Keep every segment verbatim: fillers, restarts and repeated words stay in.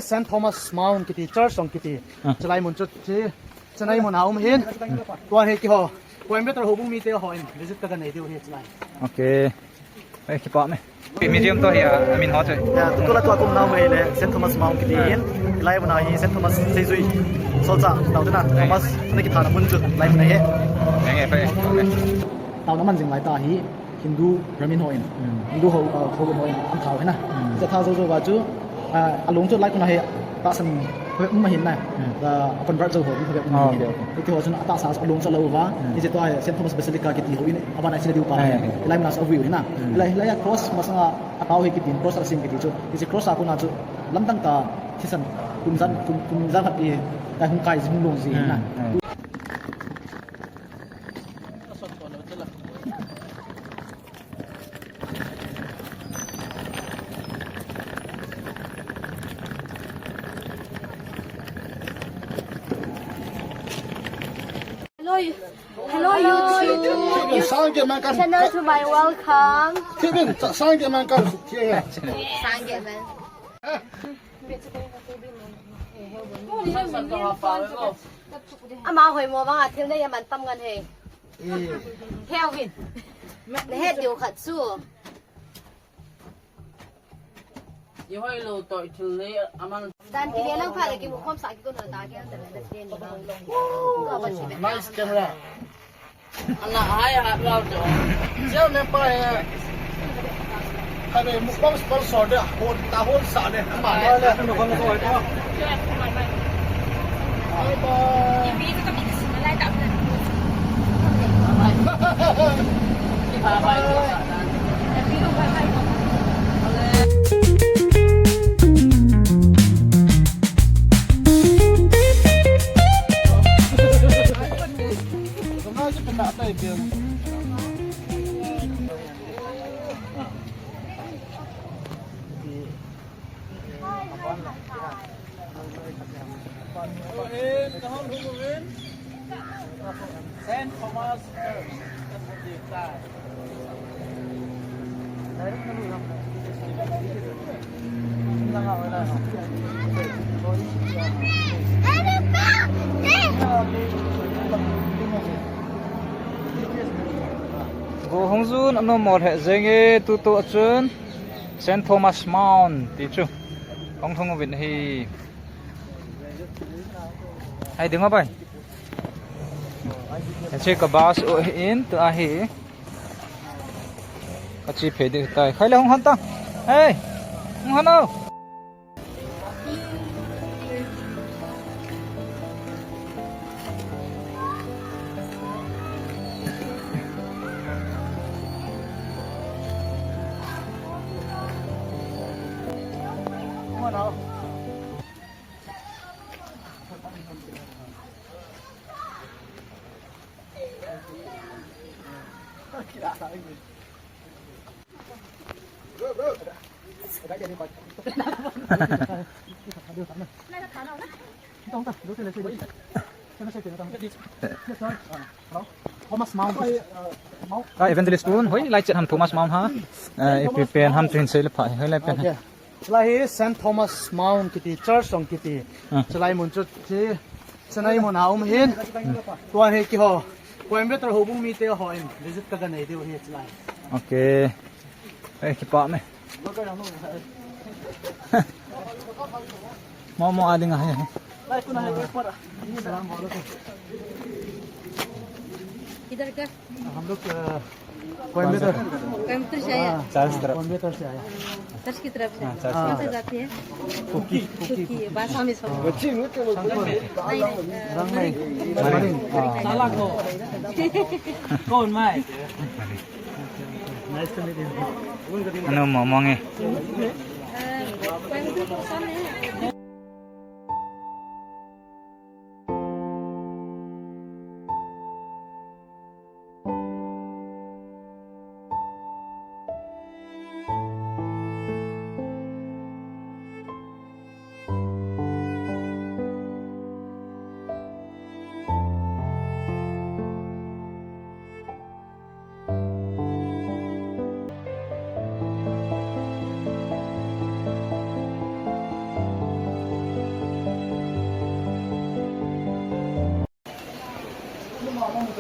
Saint Thomas Mount kiti, church jong kiti. Ah. Chulai mun chu, chu, chulai mun a um hin. Tua hi keiho Coimbatore houbung mite hon visit kaga nei diu hi chulai. Okay. Eh, kipa me. Museum to hi a, amin ho chu. Ya, tu la tua kum nau mai le, Saint Thomas Mount kiti hin. Hilai mun a hi Saint Thomas seijui. Solchah, tau tu na, Thomas, ana kithana mun chu, lai mun a hi. Nge, nge, pe, pe. Taona man jing lai ta hi, Hindu Brahmin hon, hmm, Hindu ho, uh, ho hon, an thao hina. Hmm. Hiche thao jou jou va chu, uh, along chu lai kona hi, tahsan, um ahin na. Hmm. Uh, convert jou ho, um, oh, okay, okay. Hiti ho chun atahsa along chu alou va. Hmm. Hiche tua hi Saint Thomas Basilica kiti ho in, aban a sila diu pa. Eh, eh. Hilai mun a chu avui hina. Hmm. Hilai, hilai a cross masanga atao hi kiti, cross a sim kiti chu. Hiche cross a kona chu, lamdang ta, thisan, kum jan, kum, kum jan khat pi, kai hung kai jing long ji hina. Hmm. Hmm. Hello, hello, YouTube. Sang ke man kan. Channel to my welcome. Thibin, sa-, sang ke man kan. Sang ke man. Ama hoimo banga thil nei aman tam ngan he. Eh. He Alvin. Nahet diu khat chu. I hoilou toh thil nei aman. Dan kile lang pha le kimu khom sah kikon ho ta ke. Nice camera. Ana hai hat lau to. Jia me pa he. Hai be mukbang sponsor de hon ta hon sa de. Ma le. Bye bye. Saint Thomas Church. Go hung jun anom mo lheh jenge tutu achun Saint Thomas Mount ti chu hung thung uvin ahi. Hai ding a bai. Hiche ka bus u ahin, tua hi. Ka che phei ding tai. Khai le hung hon ta. Hey! Hung hon o. Thomas Mount. Ah, Evangelist Tun, hoi, lai chet ham Thomas Mount ha. Eh, ipi pen ham tin sei le pha, hoi lai pen. Okay. Chulai hi Saint Thomas Mount kiti, church jong kiti. Ah. Chulai mun chu, chu, chulai mun a um hin. Hmm. Tua hi keiho Coimbatore houbung mite hon visit kaga nei diu hi chulai. Okay. Eh, kipa me. Mo mo a ding ahi. इधर का? हम लोग, अ, कोयम्बटूर। कोयम्बटूर से आया? हाँ, कोयम्बटूर से आया। चर्च की तरफ से? हाँ, चर्च की तरफ से। कौन सी जाति है? कुकी। कुकी, भाषा में सब। नहीं, नहीं, अ, रंगमई। मरिंग। हाँ। कौन मैं? Nice to meet you. Ano mo, mo nge?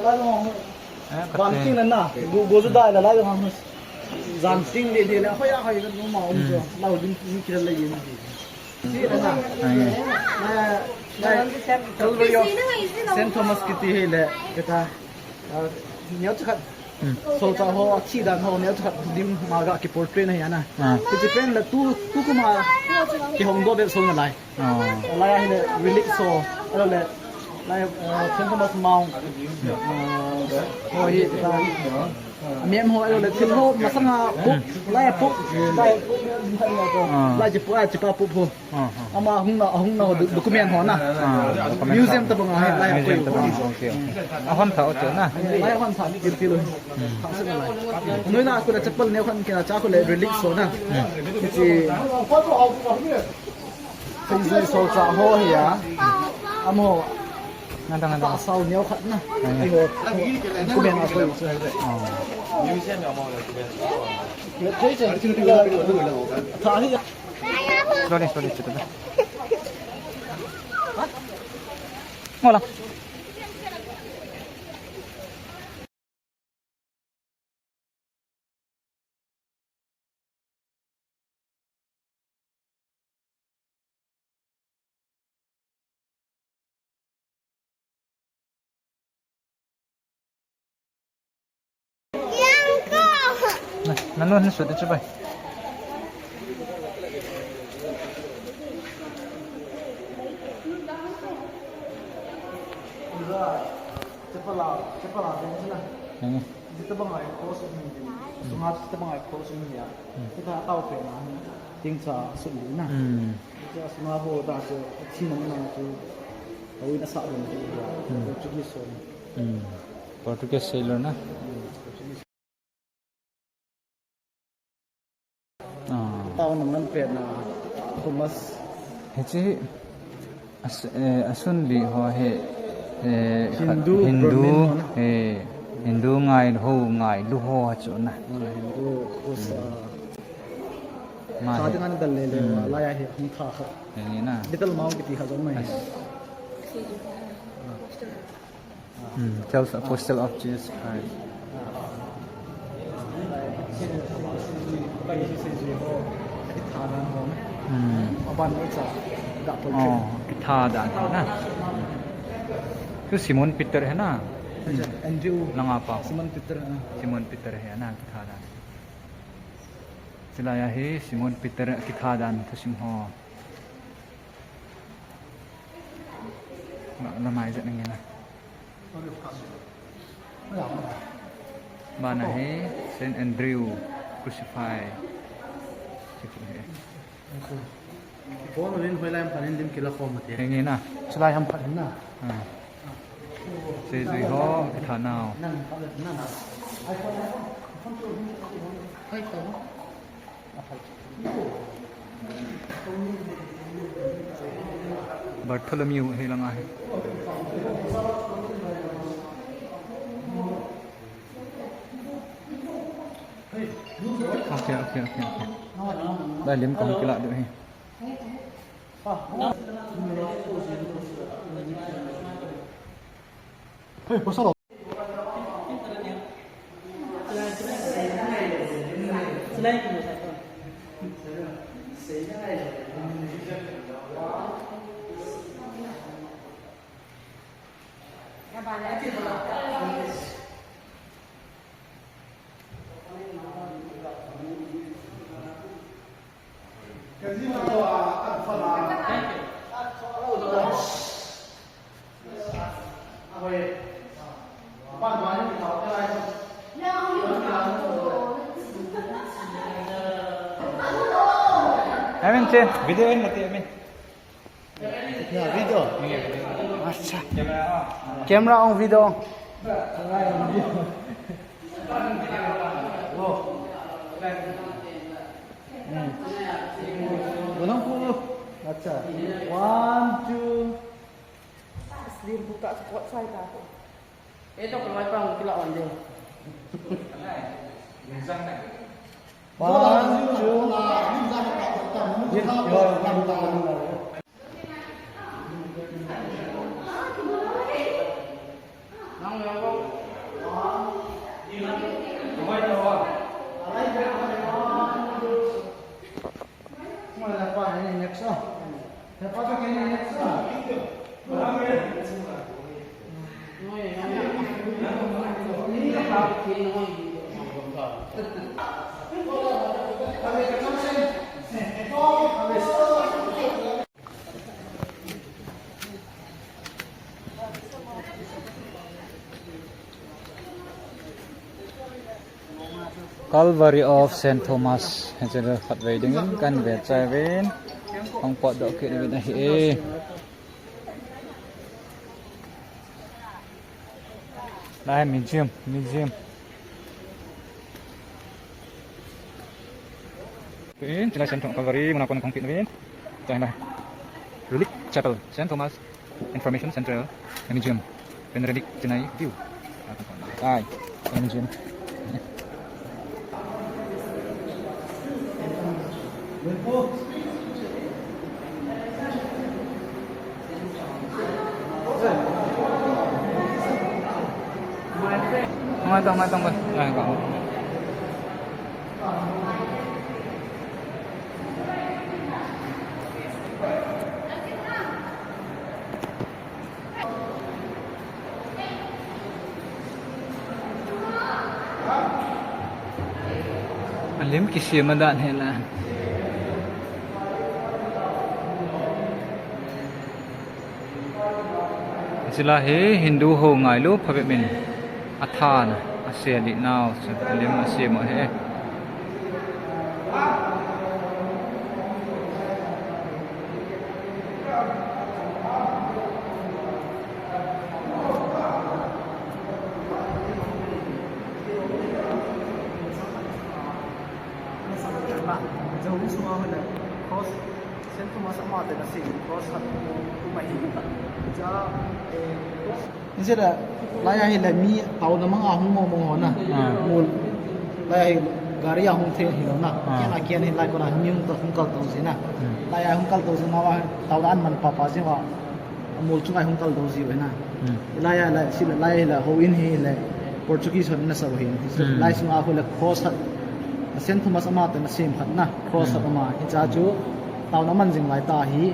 Lai jong hong. Eh, ka Van te. Ting le na. Go, go ju dai la lai jong hong. Jan ting le le le. Hoi a hoi ka nu ma um jo. Hmm. Lau din ni kira le yin. Ti le na. Ai. Na, na, Calvary of Saint Thomas kiti hi le. Kita. Ah, neo chu khat. Hmm. Solchah ho, thi dan ho, neo chu khat dim ma ga ki portrait na hi ana. Ah. Kiti pen le tu, tu kuma ki hong do be so na lai. Oh. Lai a hi le relic so, a le, lai, eh, Saint Thomas Mount, eh, ho hi ta. Miam ho, a le thil ho, masanga pup, lai pup, lai, ah, lai chi pup, a chi pa pup ho. Ah, ah. Ama hung na, hung na ho, do-, document ho na. Ah, document. Museum ho. Tabang a, lai, lai, museum tabang. Okay, okay. A hon tha, okay na. Lai hon tha, ni kin ti lo. Hmm. Tha se lai. Noi la ko la chapal ne hon kina cha ko le relic so na. Hmm. Kiti. Seijui solchah ho hi a. Amo. Ngan dang, ngan dang. Pasal neo khat na. Ai. Ai ho. Ku ben a ko. Oh. Tha hi. Slowly, slowly, chita. Mola. Na, na, na, na, sudah cuba. Chapala, chapala, chapala. Hmm. Jita bang ai cross um ni. Sunga jita bang ai cross um ni a. Hmm. Kita tau pe na. Ting cha sun ni na. Hmm. Cha sunga ho da cha thi na na chu. Awi na sa dong chu. Hmm. Portuguese so. Hmm. Portuguese sailor na. Hmm. Ah. Tao nang ngan pet na Thomas. Hichi as-, eh, asun li ho he, eh, Hindu, Hindu, Brahmin ho na. Eh, Hindu ngailu ho, ngailu ho chu na. Ah, Hindu, Buddhist, hmm, ah. Ma tha he. Ding an dal le le wa, hmm, lai a hi hung tha kha. He ni na. Little Mao kiti kha jong mai. As-, hmm, Twelve Apostle of Jesus Christ. Hmm. Oh, kitha dan na. Tu Simon Peter he na. Andrew. Langa pa. Simon Peter, ah. Simon Peter he na, kitha dan. Chulai a hi Simon Peter kitha dan thusim ho. La, la mai jat nge na. Bana hi Saint Andrew crucify. Bon rin hoi lai phan in lim kila khom mati. Henge na. Chulai ham phat na. Ah. Seijui ho kitha nau. Nang phat na. Ai phat na. Hai to. Bartholomew he langa he. Okay, okay, okay, okay. Lai lim kong kila du he. Hey, pasal. Amin che, video in mati, amin. Ya, video. Acha. Camera on, video on. Hmm. Belum pun. Acha. One, two. Slim buka spot saya tak. Eh, tu kalau apa kita on dia. One, two. Yes, you are on. Nang yang kau Calvary of Saint Thomas, hiche le khatvei dingin kahin ve chai uvin, hung potdoh kit uvin ahi e. Lai museum, museum. Tin, chulai Saint Calvary muna kon kahung kit uvin. Chulai Relic Chapel, Saint Thomas Information Central, Museum, Panoramic Chennai View. Ai, Museum. Mai tong, mai tong, mai. Ai, ka. Alim kisem adan hela. Chulai hi Hindu ho ngailu phabep in athan, asel nau, chu alim asem u ahi. Saint Thomas ama te na si cross hat um ahi. Cha, eh, Inse la, lai a hi la mi taona manga hung mong mong ho na. Ah. Mol, lai a hi gari a hung the hi lo na. Ah. Kian a kian hi lai kona mi hung ta hung kal to ji na. Hmm. Lai a hung kal to ji na, taona an man pa pa ji wa. Mol chunga hung kal to ji wa na. Hmm. Lai a la, si la, lai a hi la, houin hi la, Portuguese hon ana sa u hi. Hmm. Lai sunga khu la cross hat, Saint Thomas ama te na sem khat na, cross hat Hmm. ama. Hicha chu, taona man jing lai ta hi,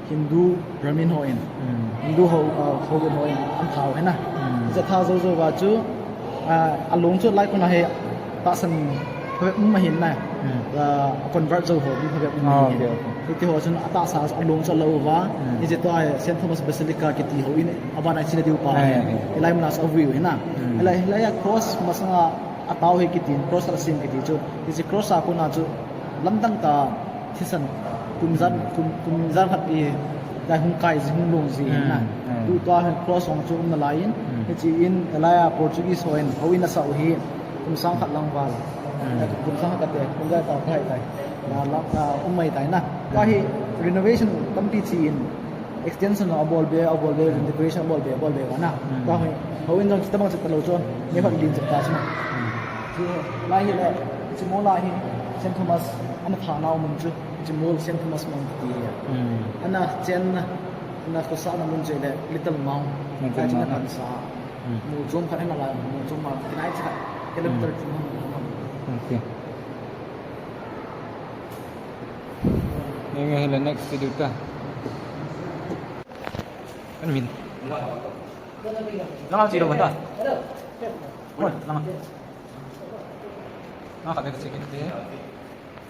Hindu Brahmin hon, Hmm. Hindu ho, uh, houin hon, an tha u hi na. Hmm. Hiche tha jou jou va chu, uh, along chu lai kona hi tahsan phabep um ahin na. Hmm. Uh, convert jou ho, um phabep um Ah, ahin. okay, okay. Hiti ho chun atahsa along chu alou va. Hmm. Hiche tua Saint Thomas Basilica kiti houin, aban a china diu pa Ah, hi. yeah, yeah. Hilai muna sa aviu hi na. Hmm. Hilai, hilai a cross masanga atao hi kiti, cross asem kiti chu. Hiche cross a kona chu lamdang ta thisan kum jan, kum, kum jan khat hi lai hung kai ji, hung long ji Hmm. na. Hmm. Tu tua hin cross hung chu um nalai in, Hmm. hiche in lai a Portuguese hon houin asa u hi kum sang khat lang val. Hmm. Kum sang khat te, kum jan ta kai tai. Na la, na um mai tai na. Tua hi renovation tampi chi in extension abol be, abol be, Hmm. renovation abol be, abol be va na. Hmm. Tua hi houin jong chi tabang chi ta lou chun, ni hon din chi ta chi na. Hmm. Chu lai hi la, chi mol a hi Saint Thomas ana tha nau mun chu, chi mol Saint Thomas mun ti hi. Hmm. Ana chen na, ana khosa na mun chu le Little Mount. Little Ka chi na Mount. Pan sa. Hmm. Mol chom khat ana la, mol chom ma, kinai cha, kilometer Hmm. chom. Okay. Nge nge le next video ta. Kan min. Lama chi lo ta. Oi, lama. Lama ka te chi ki te.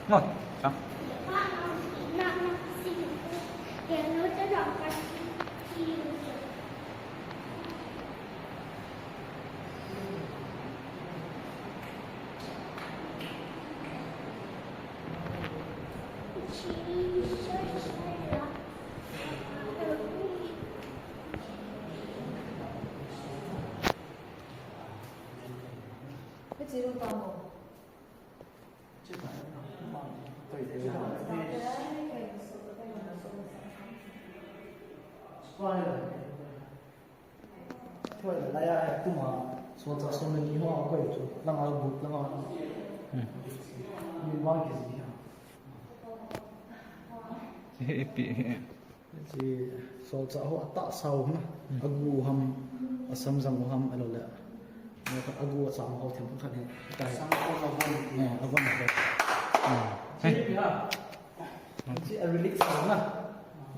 No, sa. Koi la, lai a, tuma, solchah somleni ho a koi chu, langa but langa. Hmm. Mi vang kiji ha. He, he, he. Chi solchah ho atahsa u na, Hmm. agu ham, asam jang u ham, ahilou le. Agu achang ho them khat hi, tai. Sam ko na bon. Eh, agon ho. Hmm. Chi ha. Chi a relic sa na.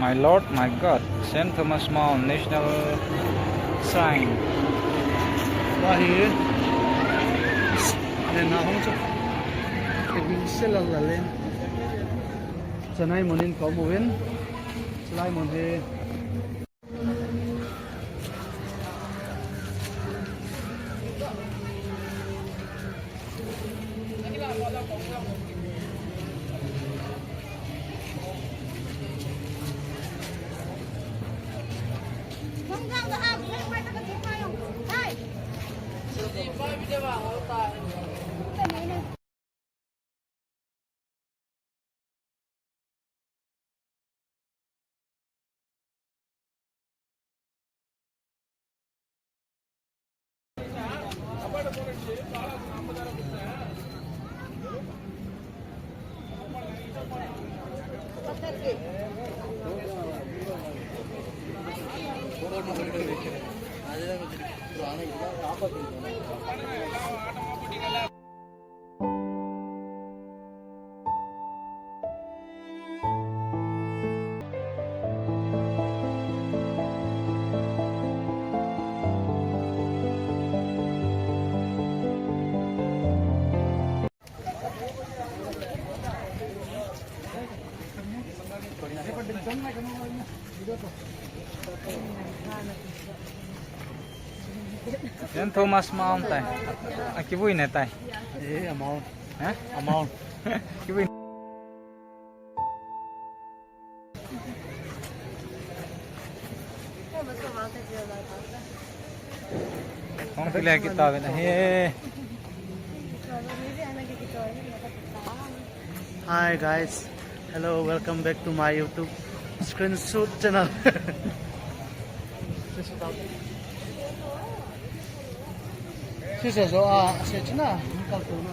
My Lord, my God, Saint Thomas Mount National Shrine. Tua hi, len na hung chu. Kevin Selal la len. Chennai mun in ka um uvin. Chennai mun hi. Saint Thomas Mount tai. A kivui ne tai. Eh, amount. Ha? Amount. Kivui. Hung kile kit tauvin ahi. Hi guys, hello, welcome back to my YouTube screenshot channel. Sise jo a, se china, ni kal tu na.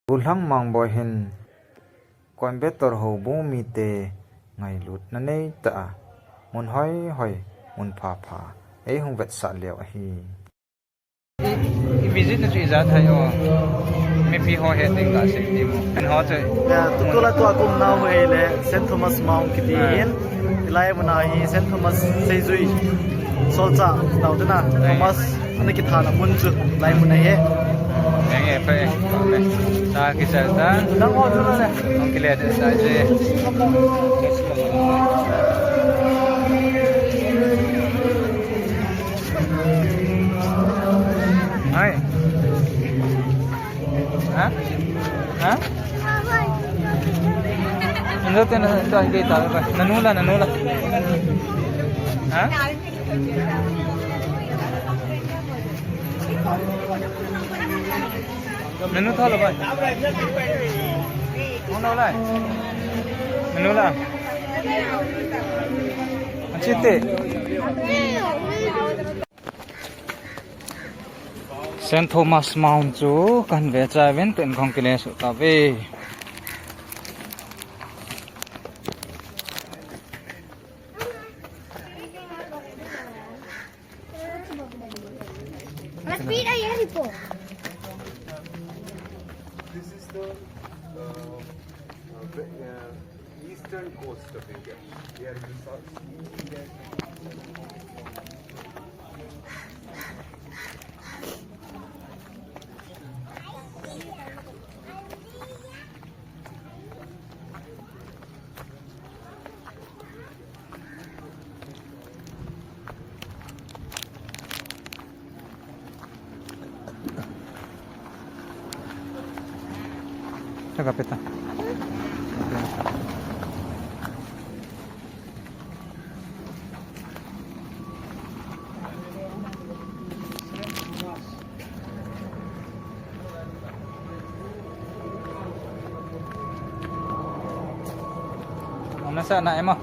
Gollhang Mangboi hin Coimbatore houbung mite ngailutna neitah a, mun hoihoi, mun phapha, eihung vetsah leu ahi. I visit na chu ijat hai o. Mipi ho he ding ka sei ti mo. An ho chu. Ya, tu, tu la tu a kum nau hei le, Saint Thomas Mount kiti in. Hilai mun a hi Saint Thomas seijui. Solchah nau te na, Thomas ana kithana mun chu, hilai mun a hi. Sa kisel tan. Hung kile de sa je. Hai. Ha? Ha? Nanu la, nanu la. Ha? Nanu tha lo bai. Hung lo lai. Nanu la. Achite. Saint Thomas Mount chu kahin ve chai uvin, tun kahung kile suh tauve. Mas speed ay, yari po. This is the, uh, uh, eastern coast of India. Here we saw. Saka peta. Nasa na emo.